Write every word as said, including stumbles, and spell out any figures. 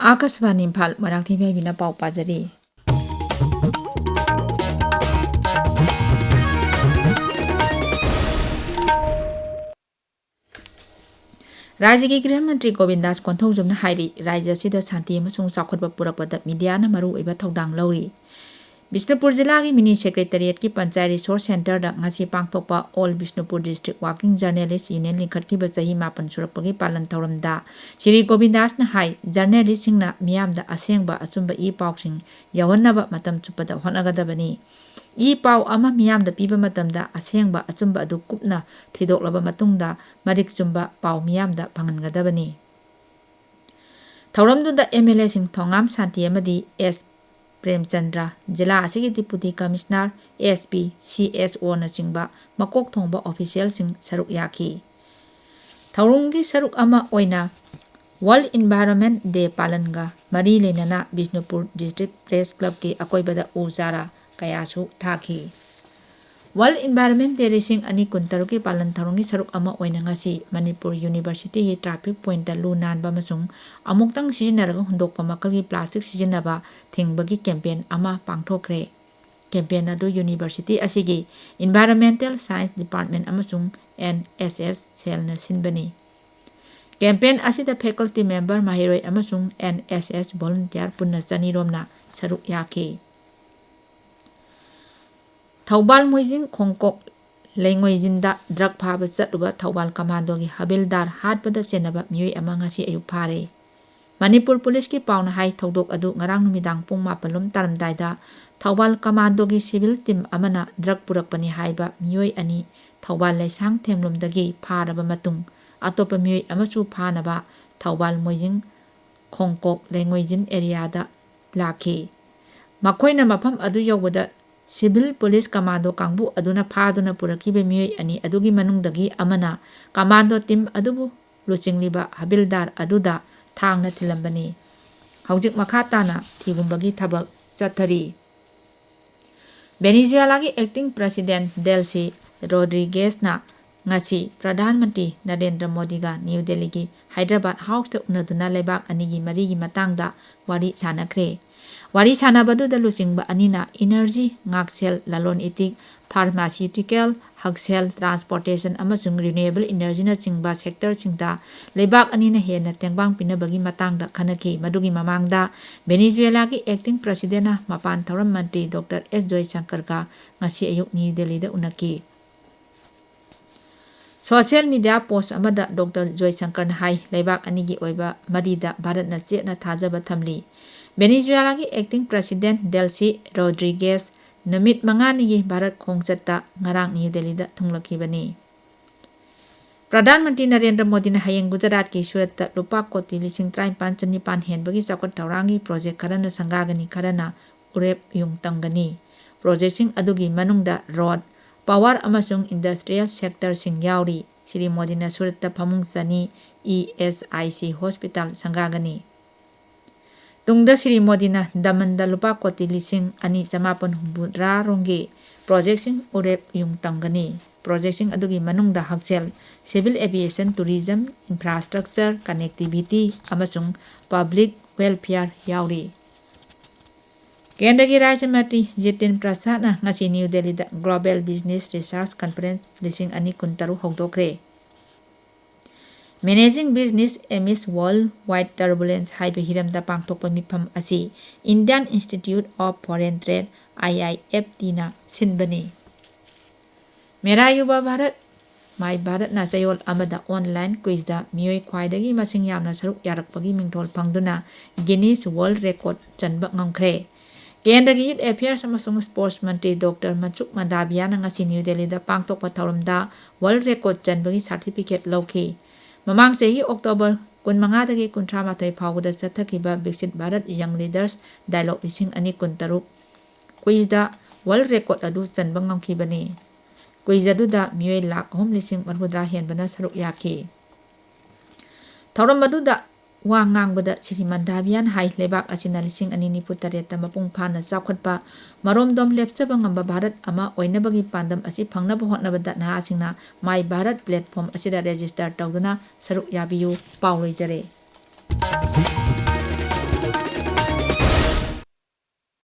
ꯑꯥꯀꯥꯁꯕꯥꯅꯤ ꯏꯝꯐꯥꯜ, ꯃꯣꯏꯔꯥꯡꯊꯦꯝ ꯏꯕꯦꯝꯍꯟꯅ ꯄꯥꯎ ꯄꯥꯖꯔꯤ꯫ ꯔꯥꯖ꯭ꯌꯒꯤ ꯒ꯭ꯔꯤꯍ ꯃꯟꯇ꯭ꯔꯤ ꯒꯣꯕꯤꯟꯗꯥꯁ ꯀꯣꯟꯊꯧꯖꯝꯅ ꯍꯥꯏꯔꯤ, ꯔꯥꯖ꯭ꯌ ꯑꯁꯤꯗ ꯁꯥꯟꯇꯤ ꯑꯃꯁꯨꯡ ꯆꯥꯎꯈꯠꯄ ꯄꯨꯔꯛꯄꯗ ꯃꯤꯗꯤꯌꯥꯅ ꯃꯔꯨꯑꯣꯏꯕ ꯊꯧꯗꯥꯡ ꯂꯧꯔꯤ꯫ ꯕꯤꯁꯅꯨꯄꯨꯔ ꯖꯤꯂꯥꯒꯤ ꯃꯤꯅꯤ ꯁꯦꯀ꯭ꯔꯦꯇꯔꯤꯌꯦꯠꯀꯤ ꯄꯟꯆꯥꯌꯠ ꯔꯤꯁꯣꯔꯁ ꯁꯦꯟꯇꯔꯗ ꯉꯁꯤ ꯄꯥꯡꯊꯣꯛꯄ all Bishnupur district working journalists union ꯂꯤꯡꯈꯠꯈꯤꯕ ꯆꯍꯤ ꯃꯥꯄꯟ ꯁꯨꯔꯛꯄꯒꯤ ꯄꯥꯂꯟ ꯊꯧꯔꯝꯗ ꯁ꯭ꯔꯤ ꯒꯣꯕꯤꯟꯗꯥꯁꯅ ꯍꯥꯏ, ꯖꯔꯅꯦꯂꯤꯁꯁꯤꯡꯅ ꯃꯤꯌꯥꯝꯗ ꯑꯁꯦꯡꯕ ꯑꯆꯨꯝꯕ ꯏ ꯄꯥꯎꯁꯤꯡ ꯌꯧꯍꯟꯅꯕ ꯃꯇꯝ ꯆꯨꯞꯄꯗ ꯍꯣꯠꯅꯒꯗꯕꯅꯤ꯫ ꯏ ꯄꯥꯎ ꯑꯃ ꯃꯤꯌꯥꯝꯗ ꯄꯤꯕ ꯃꯇꯝꯗ ꯑꯁꯦꯡꯕ ꯑꯆꯨꯝꯕ ꯑꯗꯨ ꯀꯨꯞꯅ ꯊꯤꯗꯣꯛꯂꯕ ꯃꯇꯨꯡꯗ ꯃꯔꯤꯛ ꯆꯨꯝꯕ ꯄꯥꯎ ꯃꯤꯌꯥꯝꯗ ꯐꯪꯍꯟꯒꯗꯕꯅꯤ꯫ ꯊꯧꯔꯝꯗꯨꯗ ꯑꯦꯝ ꯑꯦꯜ ꯑꯦꯁꯤꯡ ꯊꯣꯉꯥꯝ ꯁꯥꯟꯇꯤ ꯑꯃꯗꯤ ꯑꯦꯁ ꯄ꯭ꯔꯦꯝꯆꯟꯗ꯭ꯔ, ꯖꯤꯂꯥ ꯑꯁꯤꯒꯤ deputy commissioner, S P, C S ꯑꯣꯅꯆꯤꯡꯕ ꯃꯀꯣꯛ ꯊꯣꯡꯕ ꯑꯣꯐꯤꯁꯤꯌꯦꯜꯁꯤꯡ ꯁꯔꯨꯛ ꯌꯥꯈꯤ꯫ ꯊꯧꯔꯝꯒꯤ ꯁꯔꯨꯛ ꯑꯃ ꯑꯣꯏꯅ ꯋꯥꯔꯜꯗ ꯏꯟꯚꯥꯏꯔꯣꯟꯃꯦꯟꯠ ꯗꯦ ꯄꯥꯂꯟꯒ ꯃꯔꯤ ꯂꯩꯅꯅ ꯕꯤꯁꯅꯨꯄꯨꯔ ꯗꯤꯁꯇ꯭ꯔꯤꯛ ꯄ꯭ꯔꯦꯁ ꯀ꯭ꯂꯕꯀꯤ ꯑꯀꯣꯏꯕꯗ ꯎ ꯆꯥꯔꯥ ꯀꯌꯥꯁꯨ ꯊꯥꯈꯤ꯫ ꯋꯥꯔꯜꯗ ꯏꯟꯚꯥꯏꯔꯣꯟꯃꯦꯟꯠ ꯗꯦ ꯂꯤꯁꯤꯡ ꯑꯅꯤ ꯀꯨꯟꯇꯔꯨꯛꯀꯤ ꯄꯥꯂꯟ ꯊꯧꯔꯝꯒꯤ ꯁꯔꯨꯛ ꯑꯃ ꯑꯣꯏꯅ ꯉꯁꯤ ꯃꯅꯤꯄꯨꯔ ꯌꯨꯅꯤꯚꯔꯁꯤꯇꯤꯒꯤ ꯇ꯭ꯔꯥꯐꯤꯛ ꯄꯣꯏꯟꯠꯇ ꯂꯨ ꯅꯥꯟꯕ ꯑꯃꯁꯨꯡ ꯑꯃꯨꯛꯇꯪ ꯁꯤꯖꯤꯟꯅꯔꯒ ꯍꯨꯟꯗꯣꯛꯄ ꯃꯈꯜꯒꯤ ꯄ꯭ꯂꯥꯁꯇꯤꯛ ꯁꯤꯖꯤꯟꯅꯕ ꯊꯤꯡꯕꯒꯤ ꯀꯦꯝꯄꯦꯟ ꯑꯃ ꯄꯥꯡꯊꯣꯛꯈ꯭ꯔꯦ꯫ ꯀꯦꯝꯄꯦꯟ ꯑꯗꯨ ꯌꯨꯅꯤꯚꯔꯁꯤꯇꯤ ꯑꯁꯤꯒꯤ ꯏꯟꯚꯥꯏꯔꯣꯟꯃꯦꯟꯇꯦꯜ ꯁꯥꯏꯟꯁ ꯗꯤꯄꯥꯔꯠꯃꯦꯟꯠ ꯑꯃꯁꯨꯡ ꯑꯦꯟ ꯑꯦꯁ ꯑꯦꯁ ꯁꯦꯜꯅ ꯁꯤꯟꯕꯅꯤ꯫ ꯀꯦꯝꯄꯦꯟ ꯑꯁꯤꯗ ꯐꯦꯀꯜꯇꯤ ꯃꯦꯝꯕꯔ, ꯃꯍꯩꯔꯣꯏ ꯑꯃꯁꯨꯡ ꯑꯦꯟ ꯑꯦꯁ ꯑꯦꯁ ꯚꯣꯂꯨꯟꯇꯤꯌꯥꯔ ꯄꯨꯟꯅ ꯆꯅꯤ ꯔꯣꯝꯅ ꯁꯔꯨꯛ ꯌꯥꯈꯤ꯫ ꯊꯧꯕꯥꯜ ꯃꯣꯏꯖꯤꯡ ꯈꯣꯡꯀꯣꯛ ꯂꯩꯉꯣꯏꯖꯤꯟꯗ ꯗ꯭ꯔꯒ ꯐꯥꯕ ꯆꯠꯂꯨꯕ ꯊꯧꯕꯥꯜ ꯀꯃꯥꯟꯗꯣꯒꯤ ꯍꯕꯤꯜꯗꯥꯔ ꯍꯥꯠꯄꯗ ꯆꯦꯟꯅꯕ ꯃꯤꯑꯣꯏ ꯑꯃ ꯉꯁꯤ ꯑꯌꯨꯛ ꯐꯥꯔꯦ꯫ ꯃꯅꯤꯄꯨꯔ ꯄꯨꯂꯤꯁꯀꯤ ꯄꯥꯎꯅ ꯍꯥꯏ, ꯊꯧꯗꯣꯛ ꯑꯗꯨ ꯉꯔꯥꯡ ꯅꯨꯃꯤꯗꯥꯡ ꯄꯨꯡ ꯃꯥꯄꯜ ꯂꯣꯝ ꯇꯥꯔꯝꯗꯥꯏꯗ ꯊꯧꯕꯥꯜ ꯀꯃꯥꯟꯗꯣꯒꯤ ꯁꯤꯚꯤꯜ ꯇꯤꯝ ꯑꯃꯅ ꯗ꯭ꯔꯒ ꯄꯨꯔꯛꯄꯅꯤ ꯍꯥꯏꯕ ꯃꯤꯑꯣꯏ ꯑꯅꯤ ꯊꯧꯕꯥꯜ ꯂꯩꯁꯥꯡꯊꯦꯝꯂꯣꯝꯗꯒꯤ ꯐꯥꯔꯕ ꯃꯇꯨꯡ, ꯑꯇꯣꯞꯄ ꯃꯤꯑꯣꯏ ꯑꯃꯁꯨ ꯐꯥꯅꯕ ꯊꯧꯕꯥꯜ ꯃꯣꯏꯖꯤꯡ ꯈꯣꯡꯀꯣꯛ ꯂꯩꯉꯣꯏꯖꯤꯟ ꯑꯦꯔꯤꯌꯥꯗ ꯂꯥꯛꯈꯤ꯫ ꯃꯈꯣꯏꯅ ꯃꯐꯝ ꯑꯗꯨ ꯌꯧꯕꯗ ꯁꯤꯚꯤꯜ ꯄꯨꯂꯤꯁ ꯀꯃꯥꯟꯗꯣ ꯀꯥꯡꯕꯨ ꯑꯗꯨꯅ ꯐꯥꯗꯨꯅ ꯄꯨꯔꯛꯈꯤꯕ ꯃꯤꯑꯣꯏ ꯑꯅꯤ ꯑꯗꯨꯒꯤ ꯃꯅꯨꯡꯗꯒꯤ ꯑꯃꯅ ꯀꯃꯥꯟꯗꯣ ꯇꯤꯝ ꯑꯗꯨꯕꯨ ꯂꯨꯆꯤꯡꯂꯤꯕ ꯍꯕꯤꯜꯗꯥꯔ ꯑꯗꯨꯗ ꯊꯥꯡꯅ ꯊꯤꯜꯂꯝꯕꯅꯤ꯫ ꯍꯧꯖꯤꯛ ꯃꯈꯥ ꯇꯥꯅ ꯊꯤꯒꯨꯝꯕꯒꯤ ꯊꯕꯛ ꯆꯠꯊꯔꯤ꯫ ꯚꯦꯅꯤꯖꯨꯋꯦꯂꯥꯒꯤ ꯑꯦꯛꯇꯤꯡ ꯄ꯭ꯔꯦꯁꯤꯗꯦꯟꯠ ꯗꯦꯜꯁꯤ ꯔꯣꯗ꯭ꯔꯤꯒꯦꯁꯅ ꯉꯁꯤ ꯄ꯭ꯔꯙꯥꯟ ꯃꯟꯇ꯭ꯔꯤ ꯅꯔꯦꯟꯗ꯭ꯔ ꯃꯣꯗꯤꯒ ꯅ꯭ꯌꯨ ꯗꯦꯜꯂꯤꯒꯤ ꯍꯥꯏꯗ꯭ꯔꯕꯥꯗ ꯍꯥꯎꯁꯇ ꯎꯅꯗꯨꯅ ꯂꯩꯕꯥꯛ ꯑꯅꯤꯒꯤ ꯃꯔꯤꯒꯤ ꯃꯇꯥꯡꯗ ꯋꯥꯔꯤ ꯁꯥꯟꯅꯈ꯭ꯔꯦ꯫ ꯋꯥꯔꯤ ꯁꯥꯟꯅꯕꯗꯨꯗ ꯂꯨꯆꯤꯡꯕ ꯑꯅꯤꯅ ꯏꯅꯔꯖꯤ, ꯉꯥꯛꯁꯦꯜ, ꯂꯂꯣꯟ ꯏꯇꯤꯛ, ꯐꯥꯔꯃꯥꯁꯤꯌꯨꯇꯤꯀꯦꯜ, ꯍꯛꯁꯦꯜ, ꯇ꯭ꯔꯥꯟꯁꯄꯣꯔꯇꯦꯁꯟ ꯑꯃꯁꯨꯡ ꯔꯤꯅ꯭ꯌꯨꯑꯦꯕꯜ ꯏꯅꯔꯖꯤꯅꯆꯤꯡꯕ ꯁꯦꯛꯇꯔꯁꯤꯡꯗ ꯂꯩꯕꯥꯛ ꯑꯅꯤꯅ ꯍꯦꯟꯅ ꯇꯦꯡꯕꯥꯡ ꯄꯤꯅꯕꯒꯤ ꯃꯇꯥꯡꯗ ꯈꯟꯅꯈꯤ꯫ ꯃꯗꯨꯒꯤ ꯃꯃꯥꯡꯗ ꯚꯦꯅꯤꯖꯨꯋꯦꯂꯥꯒꯤ ꯑꯦꯛꯇꯤꯡ ꯄ꯭ꯔꯁꯤꯗꯦꯟꯅ ꯃꯄꯥꯟ ꯊꯧꯔꯝ ꯃꯟꯇ꯭ꯔꯤ ꯗꯣꯛꯇꯔ ꯑꯦꯁ ꯖꯣꯏꯁꯪꯀꯔꯒ ꯉꯁꯤ ꯑꯌꯨꯛ ꯅ꯭ꯌꯨ ꯗꯦꯜꯂꯤꯗ ꯎꯅꯈꯤ꯫ ꯁꯣꯁꯤꯌꯦꯜ ꯃꯤꯗꯤꯌꯥ ꯄꯣꯁ ꯑꯃꯗ ꯗꯣꯛꯇꯔ ꯖꯣꯏꯁꯪꯀꯔꯅ ꯍꯥꯏ, ꯂꯩꯕꯥꯛ ꯑꯅꯤꯒꯤ ꯑꯣꯏꯕ ꯃꯔꯤꯗ ꯚꯥꯔꯠꯅ ꯆꯦꯠꯅ ꯊꯥꯖꯕ ꯊꯝꯂꯤ꯫ ꯚꯦꯅꯤꯖꯨꯋꯦꯂꯥꯒꯤ ꯑꯦꯛꯇꯤꯡ ꯄ꯭ꯔꯁꯤꯗꯦꯟ ꯗꯦꯜꯁꯤ ꯔꯣꯗ꯭ꯔꯤꯒꯦꯁ ꯅꯨꯃꯤꯠ ꯃꯉꯥꯅꯤꯒꯤ ꯚꯥꯔꯠ ꯈꯣꯡꯆꯠꯇ ꯉꯔꯥꯡ ꯅ꯭ꯌꯨ ꯗꯦꯜꯂꯤꯗ ꯊꯨꯡꯂꯈꯤꯕꯅꯤ꯫ ꯄ꯭ꯔꯙꯥꯟ ꯃꯟꯇ꯭ꯔꯤ ꯅꯔꯦꯟꯗ꯭ꯔ ꯃꯣꯗꯤꯅ ꯍꯌꯦꯡ ꯒꯨꯖꯔꯥꯠꯀꯤ ꯁꯨꯔꯠꯇ ꯂꯨꯄꯥ ꯀꯣꯇꯤ ꯂꯤꯁꯤꯡ ꯇꯔꯥꯅꯤꯄꯥꯟ ꯆꯅꯤꯄꯥꯟ ꯍꯦꯟꯕꯒꯤ ꯆꯥꯎꯈꯠ ꯊꯧꯔꯥꯡꯒꯤ ꯄ꯭ꯔꯣꯖꯦꯛ ꯈꯔꯅ ꯁꯪꯒꯥꯒꯅꯤ, ꯈꯔꯅ ꯎꯔꯦꯞ ꯌꯨꯡ ꯇꯝꯒꯅꯤ꯫ ꯄ꯭ꯔꯣꯖꯦꯛꯁꯤꯡ ꯑꯗꯨꯒꯤ ꯃꯅꯨꯡꯗ ꯔꯣꯗ, ꯄꯥꯋꯔ ꯑꯃꯁꯨꯡ ꯏꯟꯗꯁꯇ꯭ꯔꯤꯌꯦꯜ ꯁꯦꯛꯇꯔꯁꯤꯡ ꯌꯥꯎꯔꯤ꯫ ꯁ꯭ꯔꯤ ꯃꯣꯗꯤꯅ ꯁꯨꯔꯠꯇ ꯐꯃꯨꯡ ꯆꯅꯤ E S I C hospital ꯁꯪꯒꯥꯒꯅꯤ꯫ ꯇꯨꯡꯗ ꯁ꯭ꯔꯤ ꯃꯣꯗꯤꯅ ꯗꯃꯟꯗ ꯂꯨꯄꯥ ꯀꯣꯇꯤ ꯂꯤꯁꯤꯡ ꯑꯅꯤ ꯆꯃꯥꯄꯟ ꯍꯨꯝꯐꯨꯇꯔꯥ ꯔꯣꯝꯒꯤ ꯄ꯭ꯔꯣꯖꯦꯛꯁꯤꯡ ꯎꯔꯦꯞ ꯌꯨꯡ ꯇꯝꯒꯅꯤ꯫ ꯄ꯭ꯔꯣꯖꯦꯛꯁꯤꯡ ꯑꯗꯨꯒꯤ ꯃꯅꯨꯡꯗ ꯍꯛꯁꯦꯜ, civil aviation, tourism, infrastructure, connectivity ꯑꯃꯁꯨꯡ ꯄꯕ꯭ꯂꯤꯛ ꯋꯦꯜꯐꯤꯌꯔ ꯌꯥꯎꯔꯤ꯫ ꯀꯦꯟꯗ꯭ꯔꯒꯤ ꯔꯥꯖ꯭ꯌ ꯃꯟꯇ꯭ꯔꯤ ꯖꯤꯇꯤꯟ ꯄ꯭ꯔꯁꯥꯗꯅ ꯉꯁꯤ ꯅ꯭ꯌꯨ ꯗꯦꯜꯂꯤꯗ ꯒ꯭ꯂꯣꯕꯦꯜ ꯕꯤꯖꯤꯅꯦꯁ ꯔꯤꯁꯔꯁ ꯀꯟꯐꯔꯦꯟꯁ ꯂꯤꯁꯤꯡ ꯑꯅꯤ ꯀꯨꯟꯇꯔꯨꯛ ꯍꯧꯗꯣꯛꯈ꯭ꯔꯦ꯫ Managing Business Amidst Worldwide Turbulence ꯍꯥꯏꯕ ꯍꯤꯔꯝꯗ ꯄꯥꯡꯊꯣꯛꯄ ꯃꯤꯐꯝ ꯑꯁꯤ Indian Institute of Foreign Trade, I I F T ꯅ ꯁꯤꯟꯕꯅꯤ꯫ ꯃꯦꯔꯥ ꯌꯨꯕ ꯚꯥꯔꯠ, ꯃꯥꯏ ꯚꯥꯔꯠꯅ ꯆꯌꯣꯜ ꯑꯃꯗ ꯑꯣꯟꯂꯥꯏꯟ ꯀ꯭ꯋꯤꯖꯗ ꯃꯤꯑꯣꯏ ꯈ꯭ꯋꯥꯏꯗꯒꯤ ꯃꯁꯤꯡ ꯌꯥꯝꯅ ꯁꯔꯨꯛ ꯌꯥꯔꯛꯄꯒꯤ ꯃꯤꯡꯊꯣꯜ ꯐꯪꯗꯨꯅ ꯒꯤꯅꯤꯁ ꯋꯥꯔꯜꯗ ꯔꯦꯀꯣꯔꯗ ꯆꯟꯕ ꯉꯝꯈ꯭ꯔꯦ꯫ ꯀꯦꯟꯗ꯭ꯔꯒꯤ ꯌꯨꯊ ꯑꯦꯐꯤꯌꯔꯁ ꯑꯃꯁꯨꯡ ꯁ꯭ꯄꯣꯔꯠꯁ ꯃꯟꯇ꯭ꯔꯤ ꯗꯣꯛꯇꯔ ꯃꯟꯁꯨꯈ ꯃꯟꯗꯥꯚꯤꯌꯥꯅ ꯉꯁꯤ ꯅ꯭ꯌꯨ ꯗꯦꯜꯂꯤꯗ ꯄꯥꯡꯊꯣꯛꯄ ꯊꯧꯔꯝꯗ ꯋꯥꯔꯜꯗ ꯔꯦꯀꯣꯔꯗ ꯆꯟꯕꯒꯤ ꯁꯥꯔꯇꯤꯐꯤꯀꯦꯠ ꯂꯧꯈꯤ꯫ ꯃꯃꯥꯡ ꯆꯍꯤ ꯑꯣꯛꯇꯣꯕꯔ ꯀꯨꯟꯃꯉꯥꯗꯒꯤ ꯀꯨꯟꯊ꯭ꯔꯥ ꯃꯥꯊꯣꯏ ꯐꯥꯎꯕꯗ ꯆꯠꯊꯈꯤꯕ ꯕꯤꯛꯁꯤꯠ ꯚꯥꯔꯠ ꯌꯪ ꯂꯤꯗꯔꯁ ꯗꯥꯏꯂꯣꯒ ꯂꯤꯁꯤꯡ ꯑꯅꯤ ꯀꯨꯟꯇꯔꯨꯛ ꯀ꯭ꯋꯤꯖꯗ ꯋꯥꯔꯜꯗ ꯔꯦꯀꯣꯔꯗ ꯑꯗꯨ ꯆꯟꯕ ꯉꯝꯈꯤꯕꯅꯤ꯫ ꯀ꯭ꯋꯤꯖ ꯑꯗꯨꯗ ꯃꯤꯑꯣꯏ ꯂꯥꯈ ꯑꯍꯨꯝ ꯂꯤꯁꯤꯡ ꯃꯔꯤꯐꯨꯇꯔꯥ ꯍꯦꯟꯕꯅ ꯁꯔꯨꯛ ꯌꯥꯈꯤ꯫ ꯊꯧꯔꯝ ꯑꯗꯨꯗ ꯋꯥ ꯉꯥꯡꯕꯗ ꯁ꯭ꯔꯤ ꯃꯟꯗꯥꯕꯤꯌꯥꯟ ꯍꯥꯏ, ꯂꯩꯕꯥꯛ ꯑꯁꯤꯅ ꯂꯤꯁꯤꯡ ꯑꯅꯤ ꯅꯤꯐꯨ ꯇꯔꯦꯠꯇ ꯃꯄꯨꯡ ꯐꯥꯅ ꯆꯥꯎꯈꯠꯄ, ꯃꯔꯣꯝꯗꯣꯝ ꯂꯦꯞꯆꯕ ꯉꯝꯕ ꯚꯥꯔꯠ ꯑꯃ ꯑꯣꯏꯅꯕꯒꯤ ꯄꯥꯟꯗꯝ ꯑꯁꯤ ꯐꯪꯅꯕ ꯍꯣꯠꯅꯕꯗ ꯅꯍꯥꯁꯤꯡꯅ My Bharat platform ꯑꯁꯤꯗ register ꯇꯧꯗꯨꯅ ꯁꯔꯨꯛ ꯌꯥꯕꯤꯌꯨ꯫ ꯄꯥꯎ ꯂꯣꯏꯖꯔꯦ꯫